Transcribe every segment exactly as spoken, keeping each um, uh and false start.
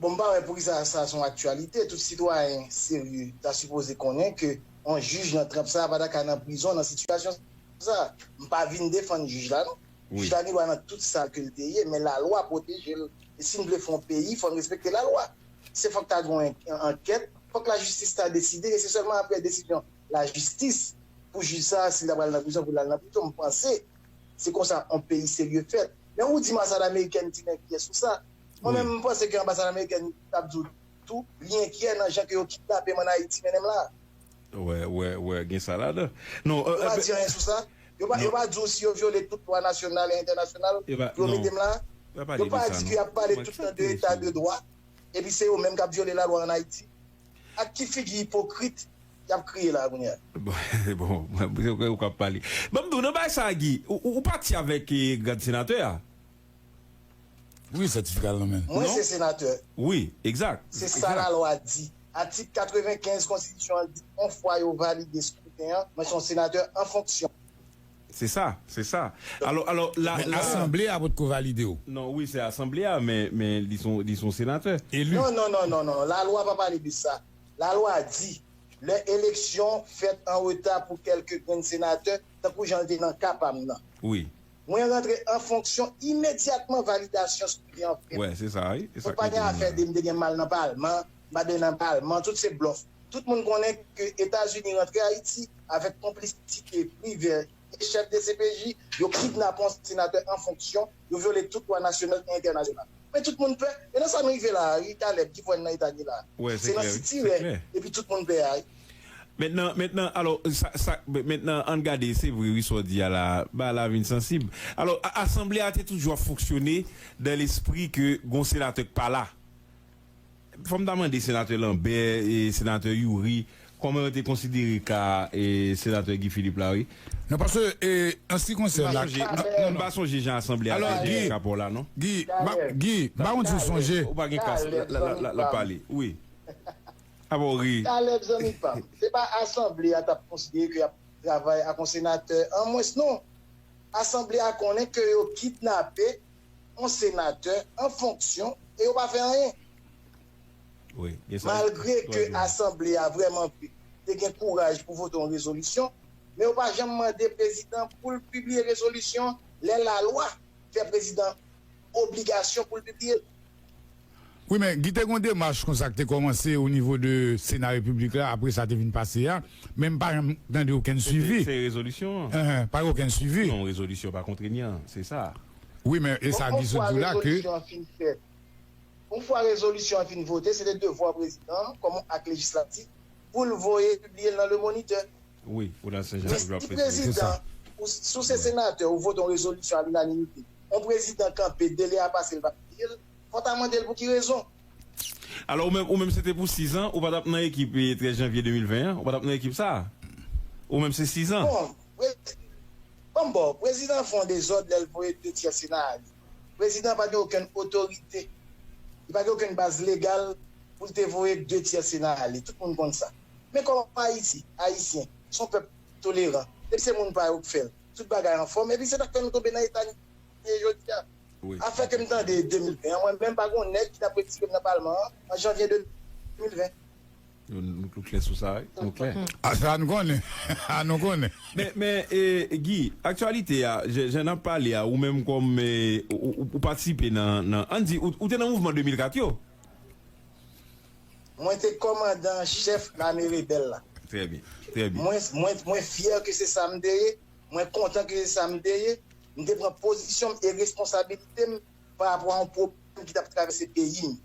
Bon, m pa wè poukisa sa se yon aktyalite. Tout sitwayen serye ta sipoze konnen ke yon jij nan tranp sa a pa ta ka nan prizon nan sitiyasyon sa a. M pa vin defann jij la, non. Wi. Jij la gen dwa nan tout sa ke l te ye, men lalwa pwoteje l. E si n vle fè yon peyi, fò n respekte lalwa. Se fòk ta gen yon an- ankèt, fòk lajistis ta deside, e se sèlman apre desizyon lajistis pou jij sa a, si l ta pral nan prizon, pou l al nan prizon. M panse se konsa yon peyi serye fèt. Men ou di m anbasad amerikèn di men kiyès ou sa. Mwen menm, m panse ke anbasad amerikèn t ap di w tou, li enkyè nan jan ke yo kidnape m ann Ayiti, mennen m la. Wè, wè, wè, gen sa ladan. Non, Yo pa di anyen sou sa. Yo pa, yo pa di w si yo vyole tout lwa nasyonal e entènasyonal pou yo mete m la. Yo pa di ke y ap pale tout tan de eta de dwa, epi se yo menm k ap vyole lalwa ann Ayiti. Ak ki figi ipokrit y ap kriye la a kounye a? Bon, bon, bon, ou k ap pale. Ban m di w, nan bagay sa a, Guy, ou, ou, ou pati avèk eh, gad senatè a? Wi, sètifika l nan men l. Mwen se senatè. Wi, egzak. Se sa lalwa di. Atik katrevenkenz konstitisyon an di, yon fwa yo valide skriten an, mwen se yon senatè an fonksyon. Se sa, se sa. Alò, alò, la, Men la, asanble a potko valide w. Non, wi, se asanble a, men, men li son, li son senatè. Eli. Non, non, non, non, non. Lalwa pa pale de sa. Lalwa di, lè eleksyon fèt an reta pou kèlke grenn senatè, tankou jan l te nan ka pa m nan. Wi. Mwen rantre an fonksyon imedyatman validasyon skriten an fèt. Wè, se sa, wi. Se sa. Donk, pa gen afè de m te gen mal nan palman, m pa te nan palman, tout se blòf. Tout moun konnen ke Etazini rantre Ayiti avèk konplisite Privè e chèf D C P J, yo kidnape yon senatè an fonksyon, yo vyole tout lwa nasyonal e entènasyonal. Men tout moun pè, e nan sa n rive la a, wi, Caleb, ki pwen nan eta n ye la a. Se nan sitirè, epi tout moun pè a, wi. Mentnan, mentnan, alò, sa, sa, mentnan, ann gade, se vre, wi, sa w di a la, bagay la vin sansib. Alò, a- asanble a te toujou ap fonksyone dan lespri ke gon senatè k pa la. Fò m ta mande senatè Lambert e senatè Youri, kòman yo te konsidere ka e senatè Guy Philippe la, wi? Non, paske, e, an se ki konsène la, m pa sonje jan asanble a te jere ka pa w la, non. Guy, m pa konn si w sonje. Ou pa gen kas, l ap pale, wi. Apa w ri? Caleb, zanmi pa m, se pa asanble a t ap konsidere ke y ap travay ak yon senatè anmwens, non. Asanble a konnen ke yo kidnape yon senatè an fonksyon e yo pa fè anyen. Malgre ke asanble a vrèman vre te gen kouraj pou vote yon rezolisyon, men yo pa janm mande prezidan pou l pibliye rezolisyon lè lalwa fè prezidan obligasyon pou l pibliye l. Wi, men Guy, te gen yon demach konsa ki te kòmanse o nivo de Sena Repiblik la, apre sa te vin pase a, men m pa janm tande okenn swivi. Se rezolisyon an. Enhen, pa gen okenn swivi. Non, rezolisyon pa kontrenyan, se sa. Wi, men e sa Guy sot di w la ke. Yon fwa rezolisyon an fin fèt, yon fwa rezolisyon an fin vote, se te devwa prezidan an, kòm yon ak lejislatif, pou l voye pibliye l nan Le Moniteur. Wi, ou nan Sen Jan Wi, Pèp ap si presize. Se sa. Prezidan, ou, si w se senatè, ou vote yon rezolisyon a linanimite, yon prezidan kanpe, delè a pase, l pa pibliye l, fò w ta mande l pou ki rezon. Alò, ou menm, ou menm se te pou sis an, ou pa t ap nan ekip eh, trèz janvye de mil ven an, ou pa t ap nan ekip sa a. Ou menm se sis an. Bon, pre- Ban m ba w, prezidan fè yon dezòd lè l voye de tyè Sena ale. Prezidan pa gen okenn otorite. Li pa gen okenn baz legal pou l te voye de tyè Sena ale. Tout moun konn sa. Men kòm Ayiti, Ayisyen, se yon pèp toleran. Depi se moun pa yo k fè l, tout bagay anfòm. Epi se sa k fè nou tonbe nan eta n ye jodi a. Afè ke m tande de mil ven an, mwen menm pa gen yon nèg ki t ap retire m nan palman an an janvye de mil ven. Nou, nou klè sou sa, wi. Nou klè. A, sa nou konnen. A, nou konnen. Men, men, eh, Guy, aktyalite a, jan, jan n ap pale a, ou menm kòm, eh, ou, ou, ou patisipe nan, nan, ann di, ou, ou te nan mouvman de mil kat yo? Mwen te kòmandan an chèf lame rebèl la. Trè byen, trè byen. Mwen, mwen, mwen fyè ke se sa m te ye, mwen kontan ke se sa m te ye, m te pran pozisyon m e responsabilite m pa rapò a yon pwoblèm ki t ap travèse peyi m.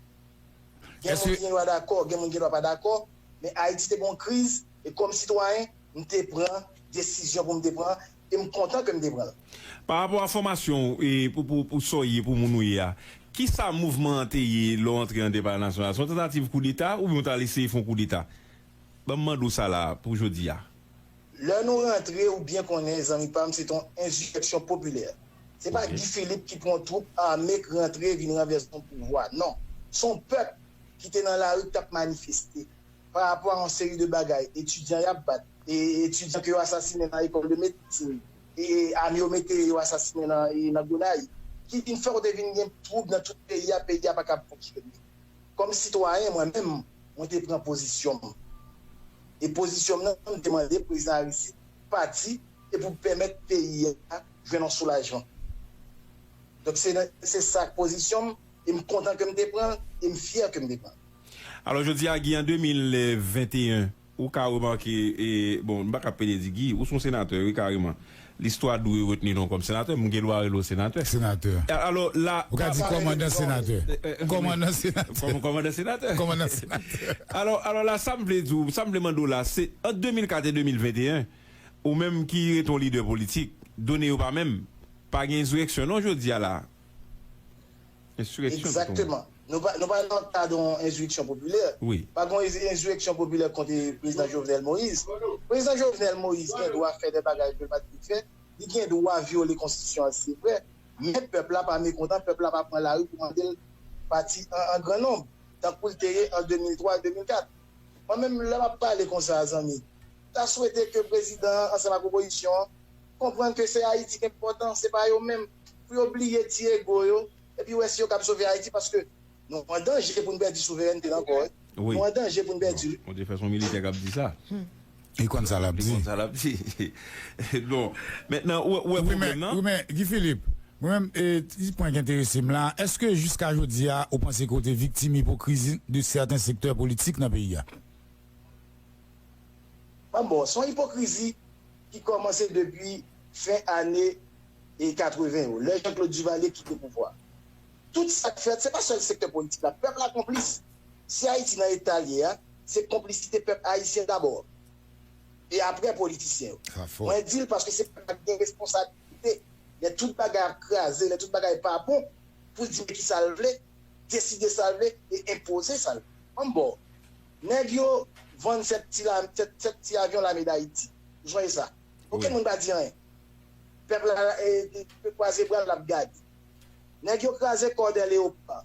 Gen moun ki gen dwa dakò, gen moun ki gen dwa pa dakò, men Ayiti te gen yon kriz, e kòm sitwayen, m te pran desizyon pou m te pran, e m kontan ke m te pran l. Pa rapò a fòmasyon w, e pou, pou, pou sa w ye, pou moun ou ye a, kisa mouvman an te ye lè w antre anndan Palè Nasyonal? Se yon tantativ koudeta oubyen w t al eseye fè yon koudeta? Ban m mande w sa la a, pou jodi a. Lè nou rantre, ou byen konnen, zanmi pa m, se te yon ensireksyon popilè. Se pa Guy Philippe ki pran yon twoup ame k rantre vin ranvèse yon pouvwa. Non. Se yon pèp ki te nan lari k t ap manifeste pa rapò a yon seri de bagay. Etidyan y ap bat, e etidyan ke yo asasinen nan lekòl de medsin, e ame yo mete yo asasinen nan, e nan Gonayiv, ki vin fè kote vin gen twoub nan tout peyi a, peyi a pa kab fonksyone. Kòm sitwayen, mwen menm, mwen te pran pozisyon m. E pozisyon m nan, m te mande prezidan Aristide pati e pou pèmèt peyi a jwenn yon soulajman. Donk, se nan- se sa k pozisyon m, e m kontan ke m te pran l, e m fyè ke m te pran l. Alò, jodi a, Guy, an de mil venteyen, ou ka remake, e, bon, m pa ka pede di Guy, ou se yon senatè, wi, kareman. Listwa dwe retni non kòm senatè, m gen dwa rele w senatè. Senatè. Alò, la. Ou ka di kòmandan senatè. Kòmandan senatè. Kòmandan senatè. Kòmandan senatè. Alò, alò la, sa m vle di w, sa m vle mande w la, se ant de mil kat e de mil venteyen, ou menm ki rete yon lidè politik, done yo pa menm, pa gen ensireksyon non jodi a la. Ensireksyon. Egzakteman. Nou pa, nou pa nan kad yon ensireksyon popilè. Wi. Pa gen yon ensireksyon popilè kont prezidan Jovenel Moïse. Prezidan Jovenel Moïse gen dwa fè de bagay ke l pa t dwe fè. Li gen dwa vyole konstitisyon an, se vre. Men pèp la pa mekontan, pèp la pa pran lari pou mande l pati an, an gran nonb, tankou l te ye an de mil twa, de mil kat. Mwen menm, lè m ap pale konsa, zanmi, m ta swete ke prezidan an ansanm ak opozisyon an konprann ke se Ayiti ki enpòtan, se pa yo menm. Pou yo bliye ti ego yo, epi wè si yo kab sove Ayiti, paske nou an danje pou n pèdi souverènte n ankò, wi. Nou an danje pou n pèdi l. Bon, te fè son militè k ap di sa. Li konn sa l ap Li di. konn sa l ap di. Bon, mentnan, ou wè- ou wè Wi, pwoblèm men, nan? Wi, men, Guy Philippe, mwen menm, e, ti pwen k enterese m la, èske jiska jodi a, ou panse ke w te viktim ipokrizi de sèten sektè politik nan peyi a? Bon, se yon ipokrizi ki kòmanse depi fen ane e katreven yo, lè Jean Claude Duvalier kite pouvwa. Tout sa k fèt, se pa sèl sektè politik la. Pèp la konplis. Si Ayiti nan eta l ye a, se konplisite pèp ayisyen dabò. E apre politisyen yo. Sa fò. Mwen di l paske se pèp la ki gen responsablite. Lè tout bagay ap kraze, lè tout bagay pa bon, pou l di men kisa l vle, deside sa l vle e enpoze sa l vle. An bò, nèg yo vann sèt ti, la, sèt, sèt ti avyon Lame Dayiti. Ou sonje sa? Okenn moun pa di anyen. Pèp la e, e, kwaze bra l ap gade. Nèg yo kraze kò Dè Leyopa.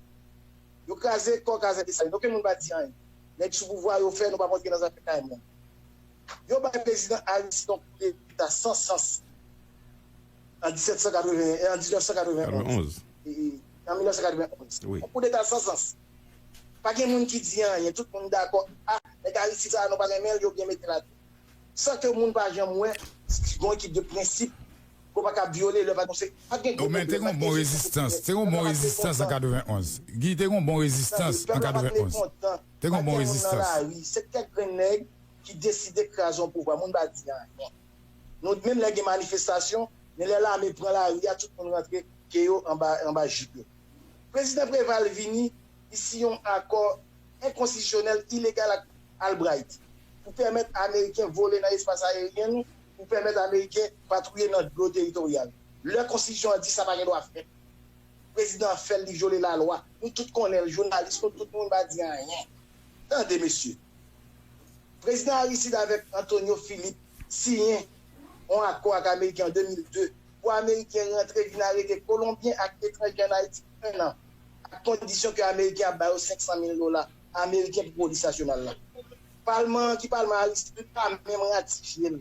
Yo kraze kò Kazèk Desalin. Okenn moun pa di anyen. Nèg sou pouvwa yo fè nou pa p antre nan zafè kay moun. Yo bay prezidan Aristide yon koudeta san sans an disèt san katreven, an diznèf san katreven onz. E, e, an mil nèf san katreven onz. Yon koudeta san sans. Pa gen moun ki di anyen. Tout moun dakò. A, nèg Aristide sa a, nou pa renmen l, yo byen mete l atè. San ke moun pa janm wè, se yon ekip de prensip ke w pa ka vyole lè pa gen, pa gen gwo pwoblèm. Men te gen yon bon rezistans. Te gen yon bon rezistans an katreven onz. Guy, te gen yon bon rezistans an katreven onz. Te gen yon bon rezistans. Se kèk grenn nèg ki deside kraze yon pouvwa. Moun pa di anyen. Nou menm lè gen manifestasyon, men lè lame pran lari a, tout moun rantre ke yo anba, anba jip yo. Prezidan Preval vini, li siyen yon akò enkonstitisyonèl, ilegal ak Albright pou pèmèt Ameriken vole nan espas ayeryen nou, pou pèmèt Ameriken patwouye nan dlo teritoryal. Lè konstitisyon an di sa pa gen dwa fèt. Prezidan an fè l, li vyole lalwa. Nou tout konnen l, jounalis nou, tout moun pa di anyen. Tande, mesye. Prezidan Aristide avèk Antonio Philippe siyen yon akò ak Ameriken an de mil de pou Ameriken rantre vin arete Kolonbyen ak etranjè ann Ayiti enn an, ak kondisyon ke Ameriken ap ba yo senk san mil dola Ameriken pou polis nasyonal la. Palman an, ki palman Aristide, pa menm ratifye l.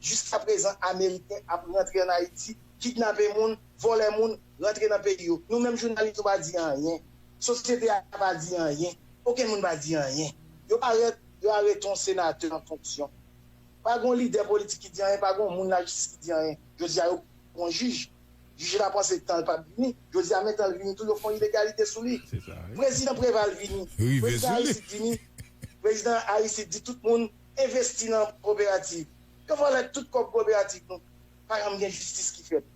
Jiskaprezan, Ameriken ap rantre ann Ayiti, kidnape moun, vòlè moun, rantre nan peyi yo. Nou menm jounalis, nou pa di anyen. Sosyete a pa di anyen. Okenn moun pa di anyen. Yo parèt, yo arete yon senatè an fonksyon. Pa gen yon lidè politik ki di anyen, pa gen yon moun lajistis ki di anyen. Jodi a, yo pran yon jij. Jij la panse tan l p ap vini. Jodi a, men tan l vini tou, yo fè yon ilegalite sou li. Prezidan Preval vini. Prezidan Aristide vini. Prezidan Aristide di tout moun envesti nan koperativ. Yo vòlè tout kòb koperativ nou. Pa janm gen jistis ki fèt.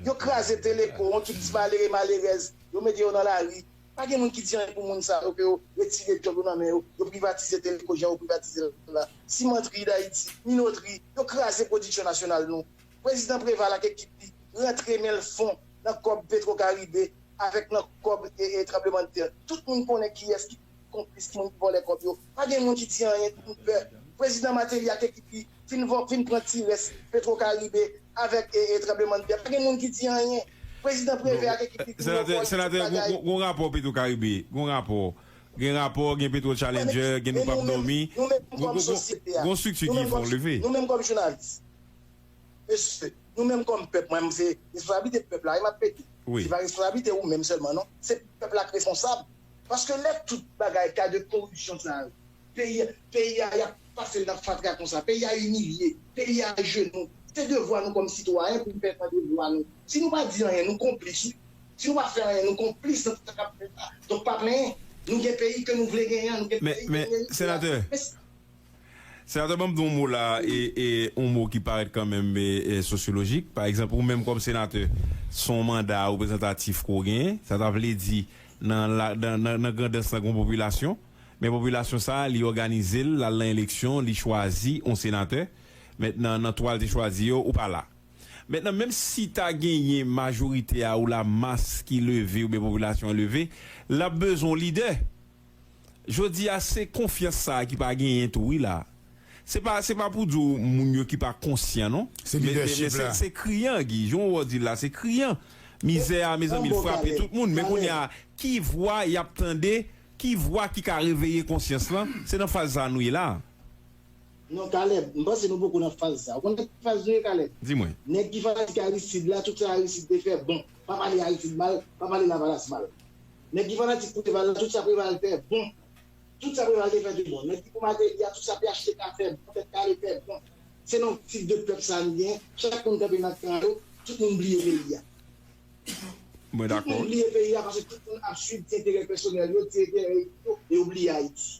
Yo kraze Teleko, yon ekip ti malere, malerèz, yo mete yo nan lari. Pa gen moun ki di anyen pou moun sa yo, ke yo retire djòb yo nan men yo, yo privatize Teleko, jan yo privatize l la. Simantri Dayiti, Minotri, yo kraze pwodiksyon nasyonal nou. Prezidan Preval ak ekip li rantre men l fon nan kòb Petro Caribe avèk nan kòb e, e tranblemanntè. Tout moun konnen kiyès ki konplis, ki moun ki vòlè kòb yo. Pa gen moun ki di anyen, tout moun pè. Prezidan Martelly ak ekip li fin, vò- fin pran ti rès Petro Caribe avèk e, e tranblemanntè. Pa gen moun ki di anyen. Prezidan Prevè ak ekip li fin vòlè tout bagay. Gon rapò Petro Caribe, gon rapò. Gen rapò, gen Petro Challenger, gen Nou p ap dòmi. Gon strikti ki fè w leve. Nou menm kòm jounalis. Mesye, nou menm kòm pèp, mwen, se responsablite pèp la, e m ap pede. Se pa responsablite ou menm sèlman, non. Se pèp la k responsab. Paske lè tout bagay ka de koripsyon sa yo, peyi, peyi a, y ap pase l nan fatra konsa, peyi a imilye, peyi a ajenou. Se devwa nou kòm sitwayen pou n fè tande vwa nou. Si nou pa di anyen, nou konplis, wi. Si nou pa fè anyen, nou konplis nan tout sa k ap fèt la. Donk, pa plenyen. Nou gen peyi ke nou vle genyen an, nou gen peyi ke nou merite a. Men, men, senatè, senatè, ban m di yon mo la, e, e yon mo ki parèt kanmenm, e, e, sosyolojik. Pa egzanp, ou menm kòm senatè, se yon manda reprezantatif ke w genyen. Sa ta vle di, nan, la, nan, nan, nan grandans lan, gen yon popilasyon. Men popilasyon sa a, li òganize l, l al nan eleksyon, li chwazi yon senatè. Mentnan, nan twa l te chwazi yo, ou pa la. Mentnan, menm si ta genyen majorite a ou lamas ki leve oubyen popilasyon an leve, l ap bezwen yon lidè. Jodi a, se konfyans sa a ki pa genyen tou, wi, la. Se pa, se pa pou di w moun yo ki pa konsyan, non. Se lidèchip la. Men, men, men se, se kriyan, Guy. Jan w di l la, se kriyan. Mizè a, mezanmi, l frape tout moun. Men kounye a, ki vwa y ap tande, ki vwa ki ka reveye konsyans lan? Se nan faz sa a nou ye la. Non, Caleb, m panse nou poko nan faz sa. Ou konn nan ki faz nou ye, Caleb? Di mwen. Nèg ki fanatik Aristide la, tout sa Aristide te fè bon. Pa pale Aristide mal, pa pale Lavalas mal. Nèg ki fanatik Preval la, tout sa Preval fè bon. Tout sa Preval te fè te bon. Nèg ki pou Martelly a, tout sa P H T K fè bon, Tèt Kale fè bon. Se nan tip de pèp sa nou gen. Chak moun kanpe nan kan yo, tout moun bliye peyi a. Mwen dakò. Tout moun bliye peyi a paske tout moun ap swiv ti enterè pèsonèl yo, ti enterè yo, e yo bliye Ayiti.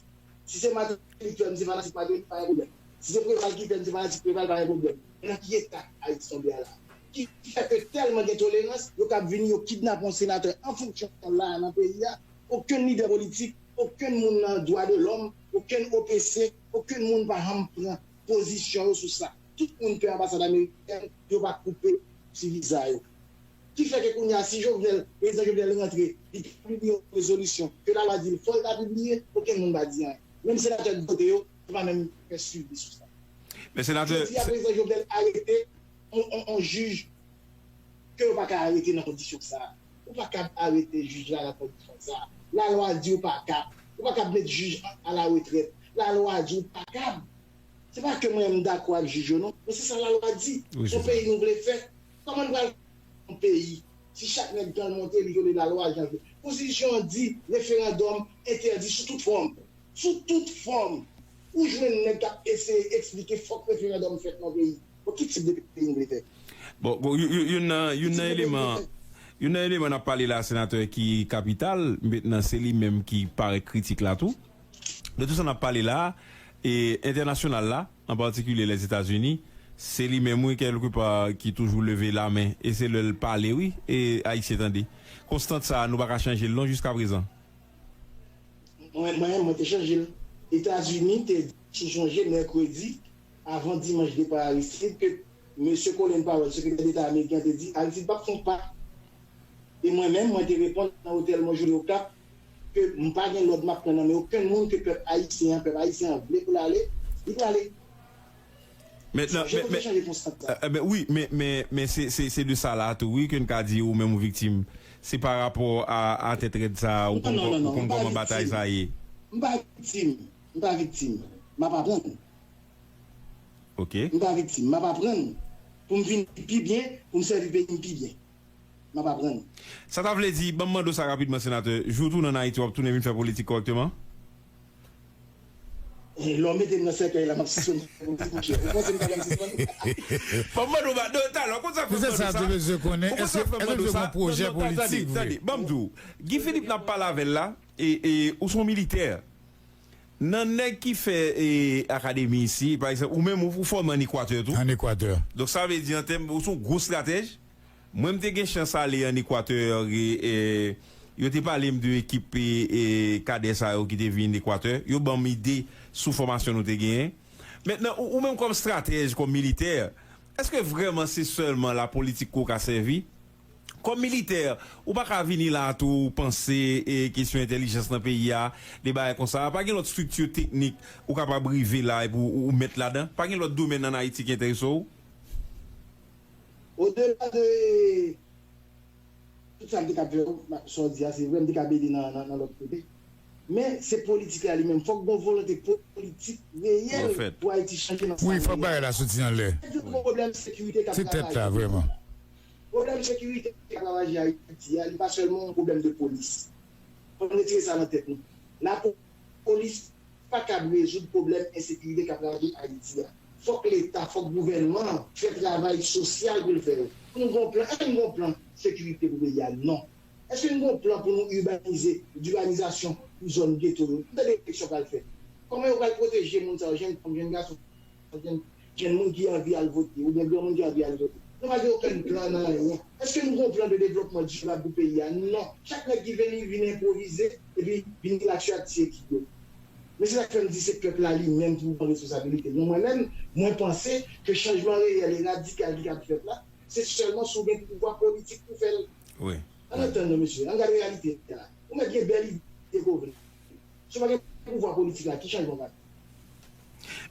Si se Martelly ki fè m se fanatik Martelly, pa gen pwoblèm. Si se Preval ki fè m se fanatik Preval, pa gen pwoblèm. Men nan ki eta Ayiti tonbe a la? Ki fè ke tèlman gen tolerans, yo kab vini, yo kidnape yon senatè an fonksyon la nan peyi a, okenn lidè politik, okenn moun nan dwa de lòm, okenn O P C, okenn moun pa janm pran pozisyon yo sou sa. Tout moun pè anbasad amerikèn, yo pa koupe ti viza yo. Ki fè ke kounye a, si Jovenel, prezidan Jovenel rantre, li pibliye yon rezolisyon ke lalwa di l fò l ta pibliye, okenn moun pa di anyen. Menm senatè de kote yo, yo pa menm fè swivi sou sa. Men senatè, jodi a, prezidan Jovenel arete yon, yon, yon jij ke yo pa ka arete nan kondisyon sa a. Ou pa kab arete jij la nan kondisyon sa a. Lalwa di ou pa kab. Ou pa kab met jij a, a la retrèt. Lalwa di ou pa kab. Se pa ke mwen m dakò ak jij yo non, men se sa lalwa di. Yon peyi nou vle fè. Kòman n pral fè yon peyi si chak nèg tan l monte li vyole lalwa jan l vle? Konstitisyon an di referandòm entèdi sou tout fòm. Sou tout fòm. Ou jwenn nèg k ap eseye eksplike fòk referandòm fèt nan peyi. Bon, ki tip de peyi nou vle fè? Bon, bon, youn nan, youn nan eleman, youn nan eleman n ap pale la, senatè, ki kapital, mentnan se li menm ki parèt kritik la tou. De tout sa n ap pale la, e entènasyonal la, an patikilye Lèzetazini, se li menm, wi, kèlkepa, ki toujou leve lamen, e se lè l pale, wi, e Ayisyen tande. Konstant sa a, nou pa ka chanje l non jiskaprezan. Mwen, mwen, mwen te chanje l. Etazini te di, si w sonje, mèkredi, avan dimanch depa Aristide, ke mesye Colin Powell, sekretè deta ameriken, te di Aristide p ap fè yon pa. E mwen menm, mwen te reponn nan otèl mwen Joli Okap ke m pa gen lòd m ap pran nan men okenn moun, ke pèp ayisyen an, pèp ayisyen an vle pou l ale, li prale. Mentnan, men, men, eh, men wi, men, men, men se, se, se de sa la tou, wi, ke n ka di ou menm ou viktim. Se pa rapò a, a tèt rèd sa a, ou konn, ou konn kòman batay sa a ye. M pa viktim. M pa viktim. M ap aprann. Ok. M pa viktim. M ap aprann pou m vin pi byen, pou m sèvi peyi m pi byen. M ap aprann. Sa ta vle di, ban m mande w sa rapidman, senatè, jou w tounen ann Ayiti, w ap tounen vin fè politik kòrèkteman? Eh, lè w mete m nan sèkèy la, m ap sispann fè politik, monchè. Ou panse m ta janm sispann? Ban m mande w, ba, non, talè, w konn sa k fè m mande w sa? Ou konn sa k fè m mande w sa? Non, non, tande, tande, ban m di w. Guy Philippe n ap pale avè l la, e, e, ou se yon militè. Nan nèg ki fè, e, akademi isi, pa egzanp, ou menm, ou, ou fòme ann Ekwatè tou. Ann Ekwatè. Donk, sa vle di, an tèm, ou se yon gwo estratèj. Mwen, m te gen chans ale ann Ekwatè, e, e, yo te pale m de ekip, e, e, kadè sa yo ki te vin Ekwatè. Yo ban m ide sou fòmasyon nou te genyen. Mentnan, ou, ou menm kòm estratèj, kòm militè, èske vrèman se sèlman lapolitik ke w ka sèvi? Kòm militè, ou pa ka vini la a tou panse, e, kesyon entèlijans nan peyi a, de bagay konsa. Pa gen lòt estrikti teknik ou kapab rive la epi ou, ou mèt ladan? Pa gen lòt domèn ann Ayiti ki enterese w? Odela de tout sa m te kab fè, sa w di a, se vre, m te kab ede nan, nan, nan lòt kote. Men, se politik la li menm. Fòk gen yon volonte politik reyèl pou Ayiti chanje nan sa l ye a. Wi, fòk bagay la soti anlè. Se pwoblèm sekirite k ap ravaje. Se tèt la, vrèman. Pwoblèm sekirite k ap ravaje Ayiti a, li pa sèlman yon pwoblèm de polis. Fò n retire sa nan tèt nou. Lapolis pa kab rezoud pwoblèm ensekirite k ap ravaje Ayiti a. Fòk Leta, fòk gouvènman an fè travay sosyal pou l fè yo. Pou nou gen yon plan, èske nou gen yon plan sekirite pou peyi a? Non. Èske nou gen yon plan pou nou ibanize, dibanizasyon pou zòn geto yo? M tande eleksyon pral fèt. Kòman yo pral pwoteje moun sa yo, jèn fanm, jèn gason, jèn, jèn moun ki anvi al vote, oubyen granmoun ki anvi al vote? Nou pa gen okenn plan nan anyen. Èske nou gen yon plan de devlopman dirab pou peyi a? Non. Chak nèg ki vini, vin enpwovize, epi vin klatche ak ti ekip yo. Men se sa k fè m di se pèp la li menm ki pou pran responsabilite l. Men mwen menm, mwen panse ke chanjman reyèl e radikal ki kab fèt la, se sèlman si w gen pouvwa politik pou fè l. Wi. Ann antann nou, mesye, ann gade reyalite a. Ou mèt gen bèl ide ke w vle. Si w pa gen pouvwa politik la, ki chanjman w ka fè?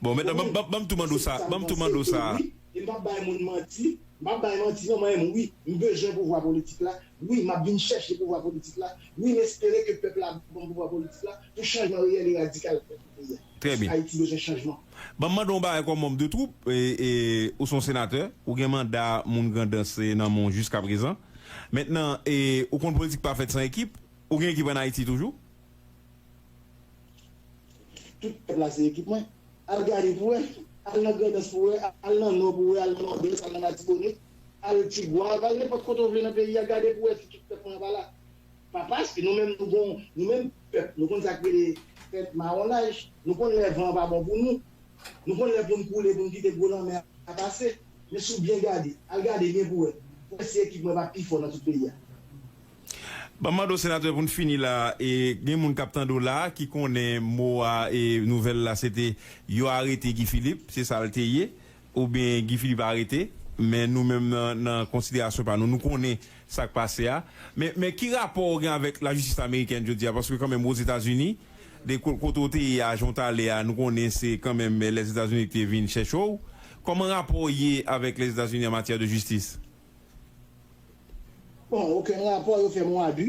Bon, mentnan, ban m tou mande w sa, ban m tou mande w sa. Wi, e m p ap bay moun manti, m p ap bay manti, non, mwen menm, wi, m bezwen pouvwa politik la, wi, m ap vin chèche pouvwa politik la, wi, m espere ke pèp la ban m pouvwa politik la, pou chanjman reyèl e radikal fèt nan peyi a. Trè byen. Ayiti bezwen chanjman. Ban m mande w yon bagay kòm manm de twoup, e, e, ou se yon senatè, ou gen manda moun Grandans nan men w jiskaprezan. Mentnan, e, ou konn politik pa fèt san ekip, ou gen ekip ann Ayiti toujou? Tout pèp la se ekip mwen. Al gade pou wè. Al nan Grandans pou wè. Al nan Nò pou wè. Al nan Nòdès. Al nan Latibonit. Al Tigwav. Al nenpòt kote w vle nan peyi a. Gade pou wè si tout pèp mwen an pa la. Pa paske nou menm nou gon, nou menm pèp, nou konn sa k rele fèt mawonaj. Nou konn lè van an pa bon pou nou. Nou konn lè pou n koule, pou n kite gwo lanmè a pase. Men si w byen gade, al gade byen pou wè. Pou wè si ekip mwen pa pi fò nan tout peyi a. Ban m mande w, senatè, pou n fini la, e gen moun k ap tande w la, ki konnen mo a, e nouvèl la, se te yo arete Guy Philippe, se sa l te ye, oubyen Guy Philippe arete, men nou menm nan, nan konsiderasyon pa nou, nou konnen sa k pase a. Men, men ki rapò w gen avèk lajistis amerikèn jodi a? Paske kanmenm Ozetazini, de ko-, kote w te ye a, jan w t ale a, nou konnen se kanmenm Lèzetazini ki te vin chèche w. Kòman rapò w ye avèk Lèzetazini an matyè de jistis? Bon, okenn rapò, yo fè m yon abi,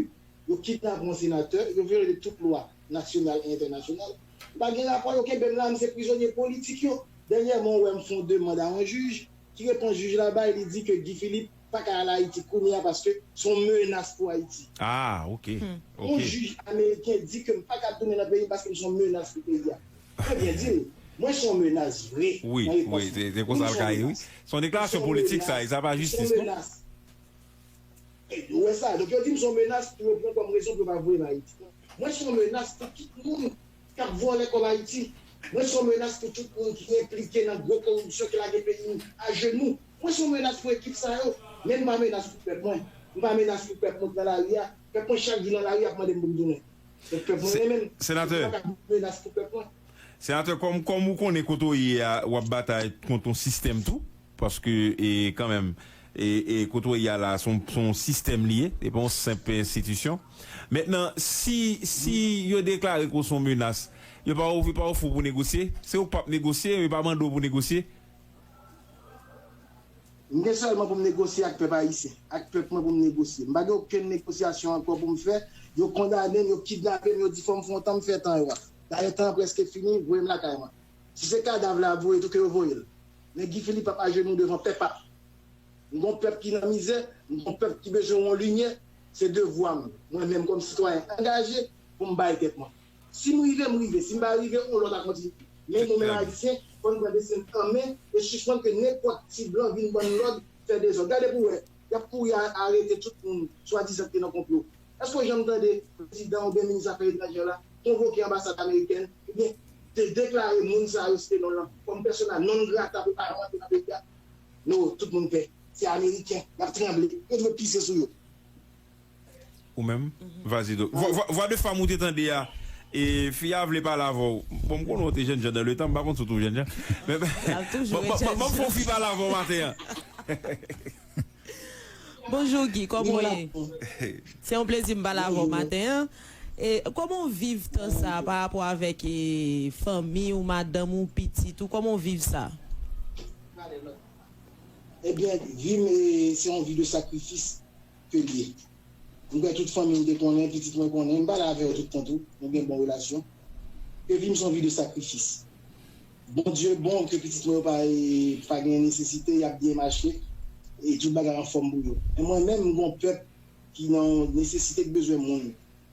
yo kidnape yon senatè, yo vyole tout lwa nasyonal e entènasyonal. M pa gen rapò, yo kenbe m la, m se prizonye politik yo. Dènyèman, ou wè m fè yon demann a yon jij, ki repons jij la bay, li di ke Guy Philippe pa ka al Ayiti kounye a paske se yon menas pou Ayiti. Ah, ok. Yon jij ameriken di ke m pa ka tounen nan peyi m paske m se yon menas pou peyi a. Mwen byen di l, mwen se yon menas vre. Wi, wi, se, se konsa l ka ye, wi. Se yon deklarasyon politik sa, e sa pa jistis, non? E, ou wè sa, donk yo di m se yon menas pou yo pran kòm rezon pou yo pa voye m Ayiti. Mwen se yon menas pou tout moun k ap vòlè kòb Ayiti. Mwen se yon menas pou tout moun ki enplike nan gwo koripsyon ki lage peyi m ajenou. Mwen se yon menas pou ekip sa yo. Men m pa menas pou pèp mwen. M pa menas pou pèp mwen k nan lari a. Pèp mwen chak jou nan lari ap mande m pou m tounen. Donk pèp mwen renmen m. Senatè. Mwen pa ka menas pou pèp mwen. Senatè, kòm, kòm ou konnen kote w ye a, w ap batay kont yon sistèm tou, paske, e, kanmenm, e, e, kote w ye a la, se yon, se yon sistèm li ye, se pa yon senp enstitisyon. Mentnan, si, si yo deklare ke w se yon menas, yo pa ofri, pa ofri w pou negosye, se ou k p ap negosye, yo pa mande w pou negosye. M gen sèlman pou m negosye ak pèp ayisyen, ak pèp mwen pou m negosye. M pa gen okenn negosyasyon ankò pou m fè. Yo kondane m, yo kidnape m, yo di fò m fè yon tan, m fè tan yo a. Dayè, tan an prèske fini, voye m lakay mwen. Si se kadav la ap voye tou, ke yo voye l. Men Guy Philippe ap ajenou devan pèp ap. M gon pèp ki nan mizè, m gon pèp ki bezwen yon limyè, se devwa m, mwen menm kòm sitwayen angaje, pou m bay tèt mwen. Si m rive, m rive. Si m pa rive, yon lòt a kontinye. Men nou menm ayisyen, fò n pran desten n an men e sispann ke nenpòt ti blan vin ban n lòd, fè dezòd. Gade pou wè, y ap kouri a-, arete tout moun swadizan ki te nan konplo. Èske w janm tande prezidan oubyen minis afè etranjè la konvoke anbasad amerikèn oubyen de-, deklare moun sa yo site non l lan kòm persona non grata pou pa yo antre nan peyi a? No, tout moun pè. Se ameriken. Y ap tranble. Yo dwe pise sou yo. Ou menm? Vas-y, do. Vwa, vwa, vwa de fanm ou te tande a, e fi a vle pale avè w. Bon, m konnen w te jènjan dan letan, m pa konn si w toujou jènjan. Men, ban, ban, ban, ban m fè yon fi pale avè w maten an. Bonjou, Guy, kòman w ye? Se yon plezi m pale avè w maten an. E kòman w viv tan sa a pa rapò avèk, e, fanmi w, madanm ou, pitit ou? Kòman w viv sa? Ebyen, vi m, e, se yon vi de sakrifis ke l ye. M kwè tout fanmi m te konnen, pitit mwen konnen, m pale avè yo tout tan tou, nou gen bon relasyon. Ke vi m se yon vi de sakrifis. Bondye bon, ke pitit mwen yo pa, e, pa gen nesesite, y ap byen mache, e tout bagay anfòm pou yo. Men mwen menm, m gon pèp ki nan nesesite, k bezwen moun,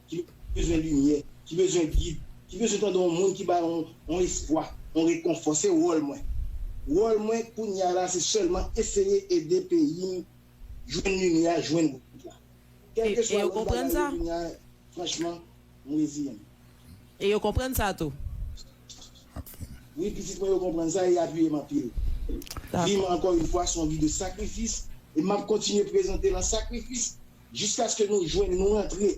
ki bezwen limyè, ki bezwen gid, ki bezwen tande yon moun ki ba yon, yon espwa, yon rekonfò. Se wòl mwen. Wòl mwen, kounye a la, se sèlman eseye ede peyi m jwenn limyè, jwenn gwoup la. Kèlkeswa lòt bagay yo vini a, franchman, m reziyen m. E yo konprann sa tou. Wi, pitit mwen yo konprann sa e y apiye m anpil. Vi m, ankò yon fwa, se yon vi de sakrifis. E m ap kontinye prezante l an sakrifis jiskaske nou jwenn, nou rantre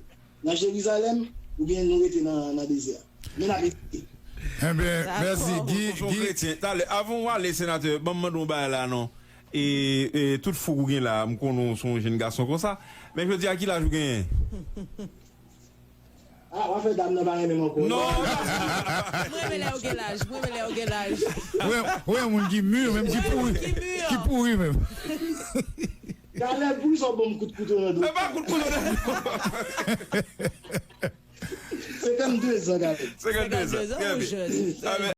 nan Jerizalèm oubyen nou rete nan, nan dezè a. Men n ap eseye. Enben, mèsi, Guy. Guy. Talè, avan w ale, senatè, ban m mande w bagay la non. E, e tout fouk ou gen la, m konnen w se yon jenn gason konsa. Men jodi a, ki laj ou genyen? Ah, w a fè dam nan pa renmen m ankò. Non. Mwen renmen lè yo gen laj. Mwen renmen lè yo gen laj. Ou renmen moun ki mi, menm ki pouri. Ki pouri menm. Talè, poukisa w ban m kout kouto nan do? E pa kout kouto nan do. Senkannde zan, Talè. Senkannde zan. Trè byen.